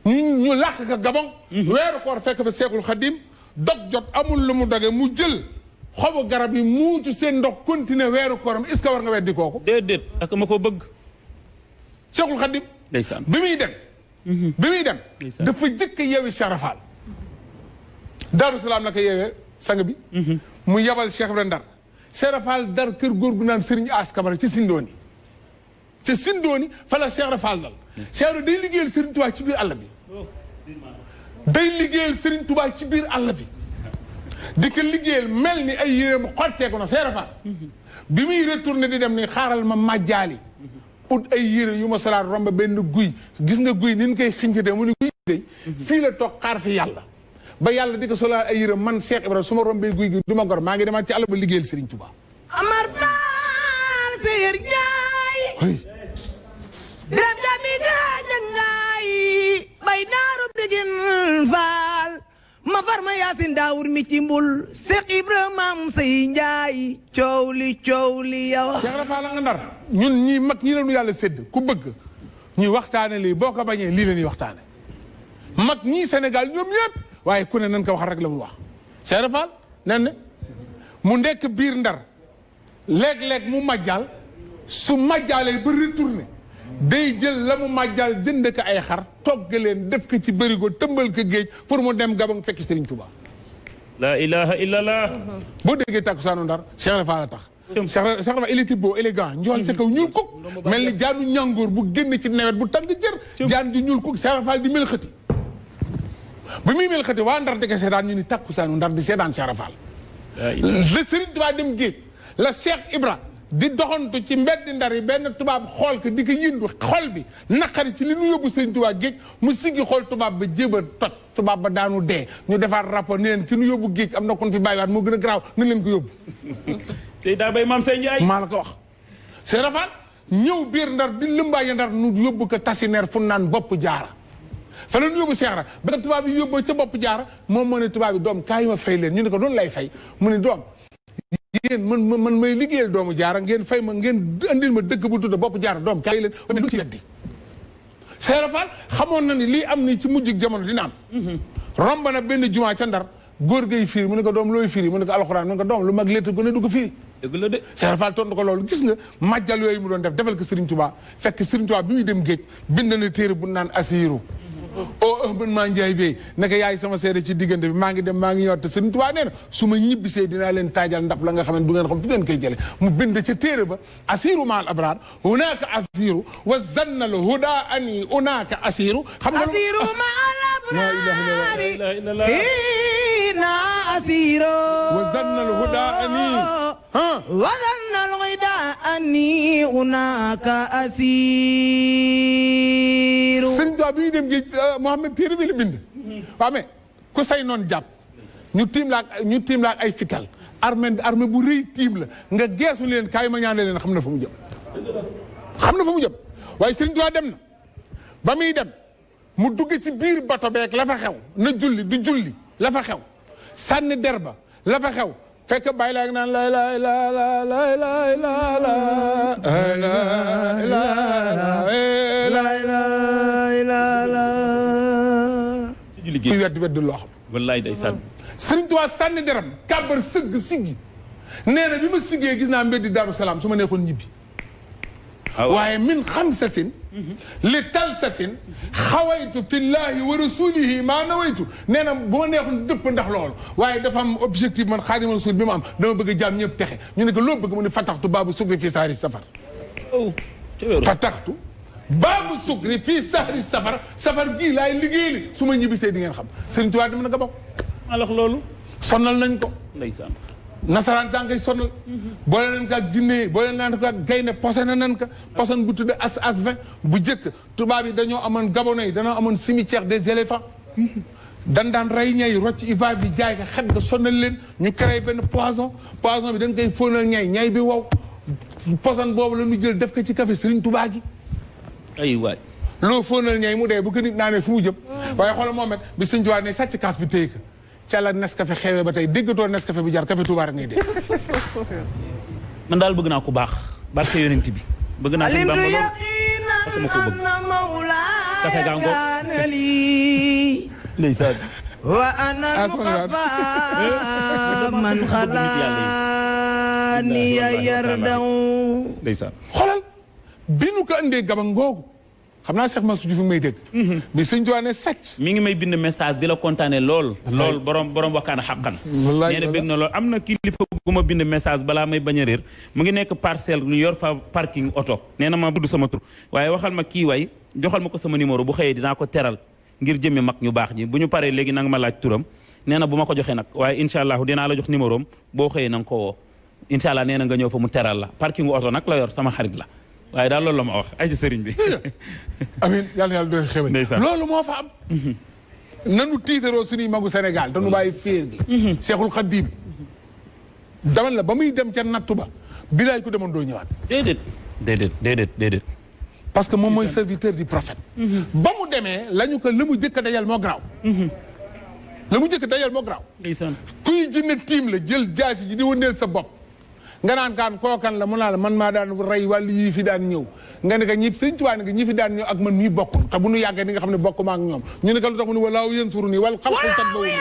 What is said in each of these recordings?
ñu làq ka Gabon. weeru koor fekk fa Seexul Xadim dog jot amul lu mu doge mu jël xobu garab yi muucu seen ndox continuer weeru kooram est-ce que war nga weddi kooku. déedéet ak ma ko bëgg. Seexul Xadim. ndeysaan bi muy dem. dafa jëkk yeewi Cheikh Rafal. Daaru Salaam la ko yeewee sang bi. mu yabal Cheikh Ibrahima Ndar. Cheikh Rafal dar kër góor gu naan Serigne As Kamara ci Sindooni. ca Sindooni fa la Cheikh Rafal dal. Cheikh day liggéeyal Serigne Touba ci biir àll bi. day liggéeyal Serigne Touba ci biir àll bi. di ko liggéeyal mel ni ay yéreem xotteeku na Cheikh Rafal. bi muy retourné di dem ni xaaral ma màjjaali. ut ay yére yu ma salaat romb benn guy gis nga guy ni ñu koy xincatee mu ni guy day fii la toog xaar fi yàlla. ba yàlla di ko solaat ay yére man Cheikh Ibrahima su ma rombee guy gi du ma gor maa ngi demaat ci àll ba liggéeyal Serigne Touba. Amar Fall Seyir Ndiaye. Biram Jami Gangaay. bay naaru dëjën Fall. ma far ma Yaasin Daawur mi ci mbul Cheikh Ibrahima am say Ndiaye. coow li yow. Cheikh Rafal nga Ndar ñun ñii mag ñi lañu yàlla sédd ku bëgg ñuy waxtaane lii boo ko bañee lii la ñuy waxtaane mag ñii Sénégal ñoom ñëpp. waaye ku ne nañ ko wax rek la mu wax Cheikh Rafal nen ne mu nekk biir Ndar léeg-léeg mu majjal su majjaalee ba retourné day jël la mu majjal jënd ko ay xar togg leen def ko ci bërigo tëmbal ko géej pour mu dem Gabon fekk Serigne Touba. la ilaha illallah. boo déggee takkusaanu Ndar Cheikh Rafal a tax. Cheikh Rafal il était beau élégant njool ca kaw ñuul ko mel ni jaanu ñàngoor bu génn ci nawet bu tàng jër jaan ji ñuul ko Cheikh Rafal di mel xëti bi muy mel xëti waa Ndar di ko seedaan ñu ni takkusaanu Ndar di seedaan Cheikh Rafal le Serigne Touba dem géej la Cheikh Ibra di doxantu ci mbeddi Ndar yi benn tubaab xool ko di ko yëndu xol bi naqari ci li ñu yóbbu Serigne Touba géej mu siggi xool tubaab ba jéba toj tubaab ba daanu dee ñu defaat rapport ni leen ki ñu yóbbu géej am na kon fi bàyyiwaat moo gën a garaaw na leen ko yóbbu tey daa bay maam Sey Ndiaye maa la ko wax Cheikh Rafal ñëw biir Ndar di lëmbaaye Ndar nu yóbbu ko tasineer fu naan bopp jaara fa la ñu yóbbu Cheikh Ra ba tubaab bi yóbbu ca bopp jaara moom moo ne tubaab bi doom kaay ma fay leen ñu ne ko doon lay fay mu ne doom yéen man may liggéeyal doomu jaara ngeen fay ma ngeen andil ma dëkk bu tudd bopp jaara doom kaay leen du ci weddi Cheikh Rafal xamoon na ni lii am ni ci mujjug jamono dina am romb na benn jumaa ca Ndar góor gay firi mu ne ko doom looy firi mu ne ko alxuraan mu ne ko doom lu mag létt gën a dugg firi dëgg la de Cheikh Rafal tontu ko loolu gis nga màjjal yooyu mu doon def defal ko Serigne Touba fekk Serigne Touba bi muy dem géej bind na téere bu naan asiiru o bën maa njaay bey naka yaay sama seede ci diggante bi maa ngi dem maa ngi ñëwaat te Serigne Touba nee na su ma ñibbisee dinaa leen taajal ndab la nga xam ne du ngeen xam fu ngeen koy jële mu bind ca téere ba asiiru maal abraar hunaaka asiiru wa zannal huda ani hunaaka asiiru xam nga asiiru maal abraar na asiiru wa zannal huda ani وظن الغداء أني هناك أسير. Sëriñ Tuubaa bi ñu dem géej Mouhamed téere bi la bind. waaw mais ku say noon jàpp ñu tiim la ak ay fital armée bu rëy tiim la nga geesu leen kaay ma ñaan leen xam na fa mu jëm. xam na fa mu jëm waaye Sëriñ Tuubaa dem na ba muy dem mu dugg ci biir bato beeg la fa xew na julli di julli la fa xew sànni der ba la fa xew. fekk bàyyi laa naan la la la la la la la muy wedd loo xam wallaay day sànni Sëriñ Tuubaa sànni deram kàbbar sëgg siggi nee na bi ma siggee gis naa mbeddi Daaru Salaam su ma neexoon ñibbi waaye min xam sa sin li tal sa sin xawaytu fillahi wa rasulihi maa nawaytu nee na bu ma neexoon dëpp ndax loolu waaye dafa am objectif man Xaadimu Rasuul bi ma am dama bëgg a jaam ñëpp texe ñu ne ko loo bëgg mu ne fataxtu baabu sukri fii sahri safar fataxtu baabu sukri fii sahri safar gii laay liggéey li su ma ñibbisee di ngeen xam Sëriñ Tuubaa dem na Gabon alax loolu sonnal nañ ko ndeysaan nasaraan saa ngay sonal boole nañ ko ak jinne boole nañ ko ak gaynde posone nañ ko poson bu tudde as-20 bu jëkk tubaab yi dañoo amoon gabonais yi dañoo amoon cimetière des éléphants daan rey ñay rocc iva bi jaay ko xet nga sonal leen ñu créé benn poison bi dañ koy fóonal ñay bi wow poson boobu la ñu jël def ko ci café Serigne Touba gi ay waay loo fóonal ñay mu dee bu ko nit naanee fu mu jëm waaye xoolal moom bi Serigne Touba ne sàcc kaas bi téye ko ca la Nescafé xewee ba tey déggatoo Nescafé bu jar café Touba rek ngay dee. man daal bëgg naa ko baax barke yonent bi bëgg naa ko baax ma lool café gaa ngoog ndeysaan wa ana al-muqaffa man xalaani yardaw ndeysaan xoolal bi nu ko andee gabang googu xam naa Cheikh Mansour Diouf may dégg mais sëñ Tuubaa ne sàcc mi ngi may bind message di la kontaane lool borom wakkaana xaqan nee na bég na lool am na kilifa gu ma bind message balaa may bañ a réer mu ngi nekk parcelle lu yor fa parking oto nee na ma budd sama tur waaye waxal ma kii way joxal ma ko sama numéro bu xëyee dinaa ko teral ngir jëmmi mag ñu baax ñi bu ñu paree léegi nanga ma laaj turam nee na bu ma ko joxee nag waaye incha allah dinaa la jox numéro am boo xëyee na nga ko woo incha allah nee na nga ñëw fa mu teral la parking oto nag la yor sama xarit la waaye daal loolu la ma wax ay ci sëriñ bi amiin yàlla yàlla doon xewal loolu moo fa am nanu tiitaroo suñuy magu Sénégal dañu bàyyi féer gi Seexul Xadiim daman la ba muy dem ca nattu ba bilaay ko demoon doo ñëwaat déedéet parce que moom mooy serviteur du prophète ba mu demee la ñu ko la mu jëkk a dajal moo garaaw la mu jëkk a dajal moo garaaw kuy jinne tiim la jël jaasi ji di wëndeel sa bopp nga naan kaan kookan la mu naa la man maa daan rey wàllu yii fi daan ñëw nga ne ko ñi sëñ Tuubaa ne ko ñi fi daan ñëw ak man mii bokk te bu nu yàggee di nga xam ne bokk ma ak ñoom ñu ne ko lu tax mu ne walaaw yansuruni wal xalqu tatba'uni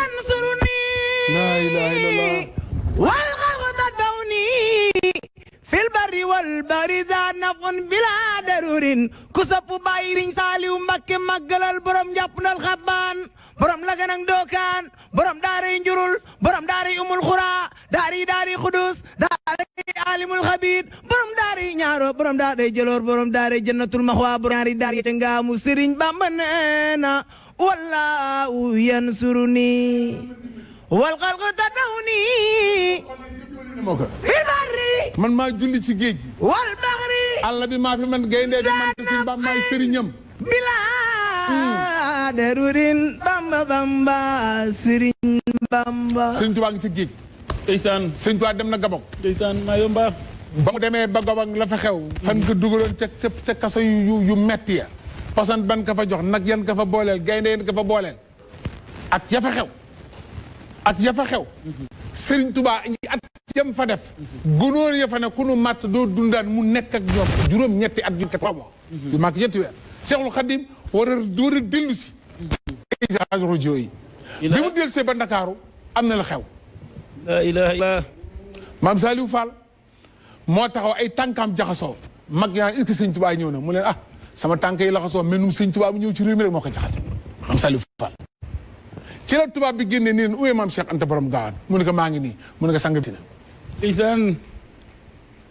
laa ilaaha illallaah wal xalqu tatba'uni fil barri wal bahri za nafun bila darurin ku sopp bàyyi riñ Saaliw Mbakke màggalal borom njàpp ndal xabbaan borom la ganang dookaan borom daaray njurul borom daaray umul xuraa daari xudus daari alimul xabiir borom daaray ñaaro borom daaray jëloor borom daaray jannatul maxwa borom ñaari daar yete ngaamu Sëriñ Bamba neena wallaahu yansuruni wal xalqu tatba'uni fil barri man maa julli ci géej gi wal baxri àll bi maa fi man gaynde di man te Sëriñ Bamba maay sëriñam bilaa darurin Bamba Sëriñ Bamba Sëriñ Tuubaa ngi ci géej ndeysaan Sëriñ Tuubaa dem na Gabon ndeysaan maa yomba ba mu demee ba Gabon la fa xew fan nga dugaloon ca kaso yu metti ya posan ban ka fa jox nag yan ka fa booleel gaynde yan ka fa booleel ak ya fa xew Sëriñ Tuubaa at yam fa def gunóor ya fa ne ku nu màtt doo dundaan mu nekk ak ñoom juróom-ñetti at yu 3 mois yu màgg ñetti weer Seexul Xadiim war a dellu si paysage rajo yi bi mu dellu see ba Ndakaaru am na la xew la ilaha illallah maam Saliou Fall moo taxaw ay tànkaam jaxasoo mag yaa est-ce que Sëñ Tuubaa ñëw na mu leen sama tànk yi laxasoo mais num Sëñ Tuubaa mu ñëw ci réew mi rek moo ko jaxase maam Saliou Fall ci la tubaab bi génnee nii leen uwee maam Cheikh Anta borom gaawaan mu ne ko maa ngi nii mu ne ko sang bi na ndeysaan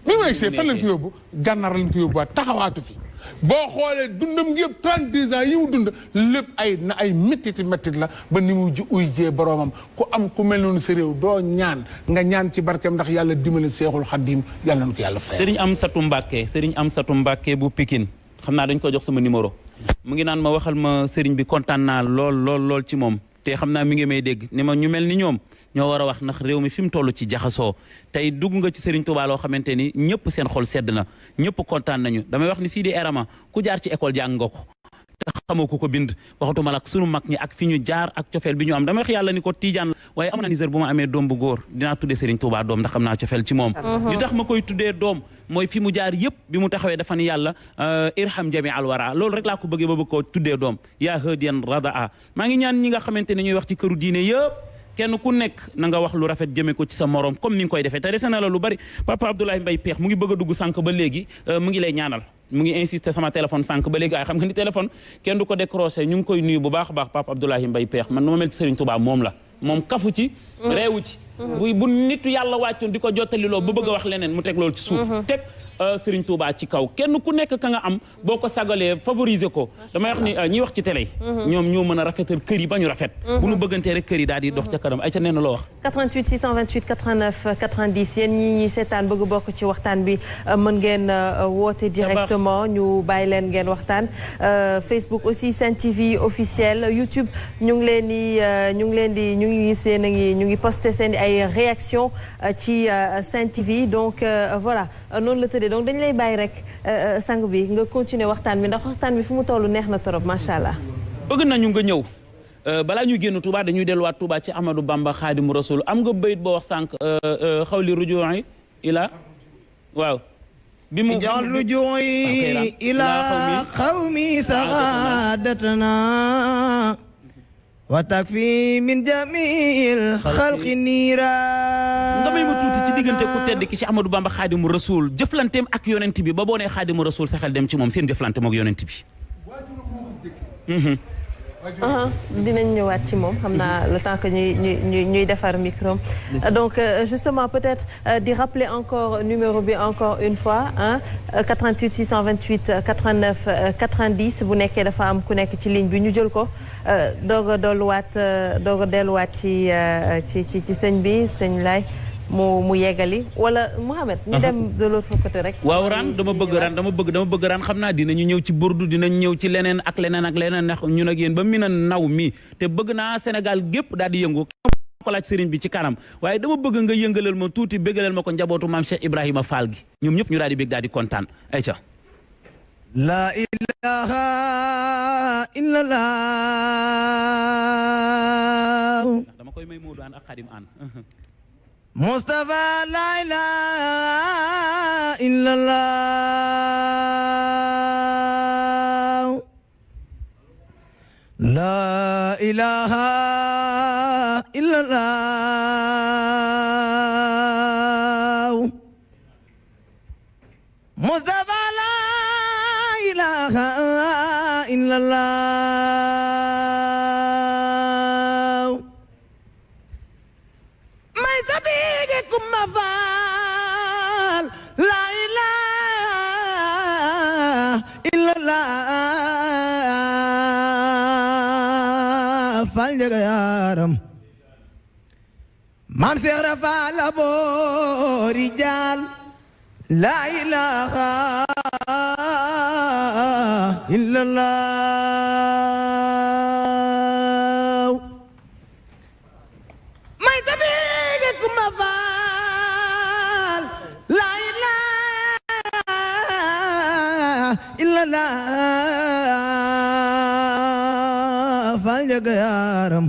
bi ma egsee fan lañ ko yóbbu gànnaar lañ ko yóbbuwaat taxawaatu fi boo xoolee dundam ngi yëpp 32 ans yi mu dund lépp ay méttit la ba ni mu uy jee boroomam ku am ku mel noonu sa réew doo ñaan nga ñaan ci barkeem ndax yàlla dimbali Seexul Xadiim yàlla na ko yàlla fay. Sëriñ Amsatu Mbàkke bu Pikine xam naa dañ ko jox sama numéro mu ngi naan ma waxal ma sëriñ bi kontaan naa lool ci moom te xam naa mi ngi may dégg ni ma ñu mel ni ñoom ñoo war a wax ndax réew mi fi mu toll ci jaxasoo tey dugg nga ci Serigne Touba loo xamante ni ñëpp seen xol sedd na ñëpp kontaan nañu damay wax ni Sidi Erama ku jaar ci école jàng nga ko te xamoo ko bind waxatuma la sunu mag ñi ak fi ñu jaar ak cofeel bi ñu am damay wax yàlla ni ko Tidiane la waaye am na niseur bu ma amee doom bu góor dinaa tuddee Serigne Touba doom ndax xam naa cofeel ci moom li tax ma koy tuddee doom mooy fi mu jaar yëpp bi mu taxawee dafa ni yàlla irham jami alwara loolu rek laa ko bëggee ba bëgg koo tuddee doom yaa hadiyan radaa maa ngi ñaan ñi nga xamante ne ñuy wax ci këru diine yëpp kenn ku nekk na nga wax lu rafet jëmee ko ci sa morom comme ni nga koy defee te dese na la lu bari papa Abdoulaye Mbaye Peex mu ngi bëgg a dugg sànq ba léegi mu ngi lay ñaanal mu ngi insister sama téléphone sànq ba léegi waaye xam nga ni téléphone kenn du ko décroché ñu ngi koy nuyu bu baax a baax papa Abdoulaye Mbaye Peex man nu ma mel ci Serigne Touba moom la moom kafu ci reewu ci bu nitu yàlla wàccoon di ko jottaliloo ba bëgg a wax leneen mu teg loolu ci suuf teg Serigne Touba ci kaw kenn ku nekk ka nga am boo ko sagalee favoriser ko damay wax ni ñiy wax ci télé ñoom ñoo mën a rafetal kër yi ba ñu rafet bu ñu bëggantee rek kër yi daal di dox ca kanam ay ca nee na loo wax 88 628 89 90 yéen ñi seetaan bëgg bokk ci waxtaan bi mën ngeen woote directement ñu bàyyi leen ngeen waxtaan Facebook aussi Sen TV officiel YouTube ñu ngi seen ñu ngi posté seen ay réaction ci Sen TV donc voilà noonu la tëddee donc dañu lay bàyyi rek sang bi nga continuer waxtaan bi ndax waxtaan bi fu mu toll neex na trop macha allah. bëgg nañu nga ñëw balaa ñuy génn Touba dañuy delluwaat Touba ci Amadou Bamba Xaadimu Rasul am nga bayit boo wax sànq xawli rujuu'i ila waaw. bi mu ijal rujuu'i ila qawmi saadatana wa takfi min jamil xalqi niira. nga may ma tuuti ci diggante ku tedd ki ci Amadou Bamba Xaadimu Rasuul jëflanteem ak yonent bi ba boo nee Xaadimu Rasuul sa xel dem ci moom seen jëflante moog yonent bi. dinañ ñëwaat ci moom xam naa le temps que ñuy defar micro. donc justement peut-être di rappeler encore numéro bi encore une fois 88 628 89 90 bu nekkee dafa am ku nekk ci ligne bi ñu jël ko doog a delluwaat ci sëñ bi sëñ Laye mu yeggali wala Mouhamed ñu dem de l'autre côté rek. waaw ran dama bëgg ran xam naa dinañu ñëw ci burdu dinañ ñëw ci leneen ak leneen ndax ñun ak yéen ba mi na naw mi te bëgg naa Sénégal gépp daal di yëngu ko laaj sëriñ bi ci kanam waaye dama bëgg nga yëngalal ma tuuti béggalal ma ko njabootu maam Cheikh Ibrahima Fall gi ñoom ñëpp ñu daal di bég daal di kontaan ayca. La ilaha illallah. ndax dama koy may Modou An ak Khadim An. Mustafa la ilaha illallah. La ilaha illallah. Mustafa la ilaha illallah. May sabige kumba faal la ilaha illallah. Faal njaga yaram Maam Seex Faal la boori jaal la ilaha illallah. May sabige kumba faal la ilaha illallah. Faal njaga yaram